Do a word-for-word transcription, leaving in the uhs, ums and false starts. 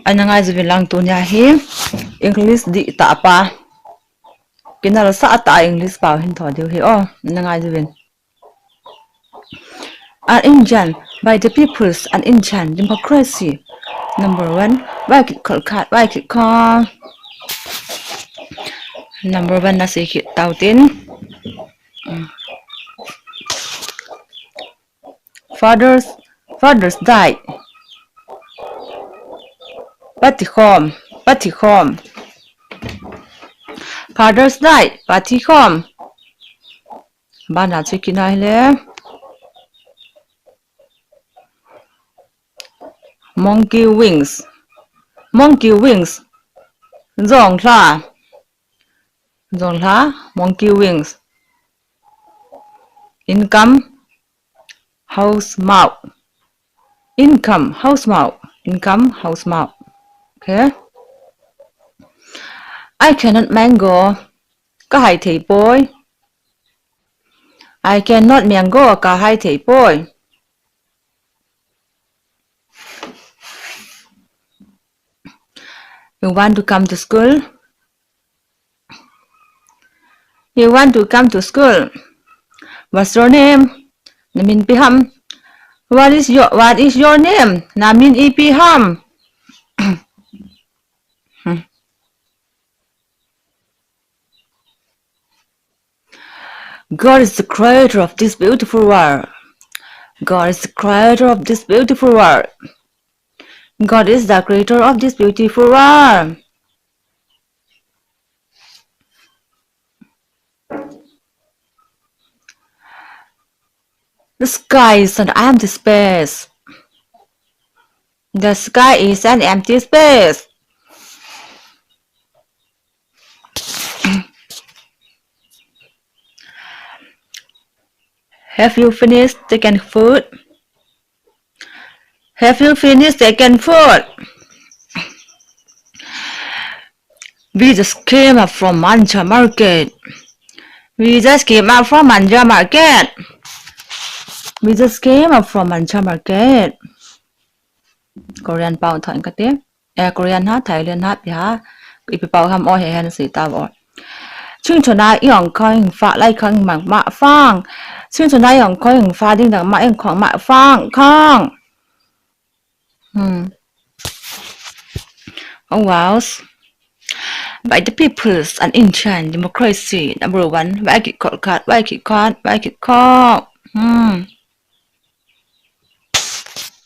Ana ngai juvin lang tunia hi English dihtah pa. Kinalsah tah a English pao hin tho diu hi o. Ana ngai juvin. An injustice by the people's an injustice democracy. Number one, why keep call card, why keep call? Number one na si ki tautin. Fathers, fathers die. Patikhom, patikhom. Fathers die, patikhom. Bana chu kinai le. Monkey wings. Monkey wings. Jonglha. Jonglha, monkey wings. Income, house mao. Income, house mao. Income, house mao. Okay. I cannot mango. Ka hai thei poi. I cannot mango, ka hai thei poi. You want to come to school? You want to come to school? What's your name? Na min ipi ham? What is your, what is your name? Na min ipi ham? God is the creator of this beautiful world. God is the creator of this beautiful world. God is the creator of this beautiful world. The sky is an empty space. The sky is an empty space. Have you finished taking food? Have you finished taking food? We just came up from Manja Market. We just came up from Manja Market. We just came up from Manja Market. Korean pao thon kate. Eh, Korean ha, Thailand ha, ipi ha. Ipi pao ham o he hen si ta o. Ching chona iong kong fa lai kong mang ma fang. Ching chona iong kong fa ding dang ma iong kong ma fang kong. Hmm. Oh wow. By the people's an injustice democracy number one. Why keep call card? Why keep card? Why keep call? Hmm.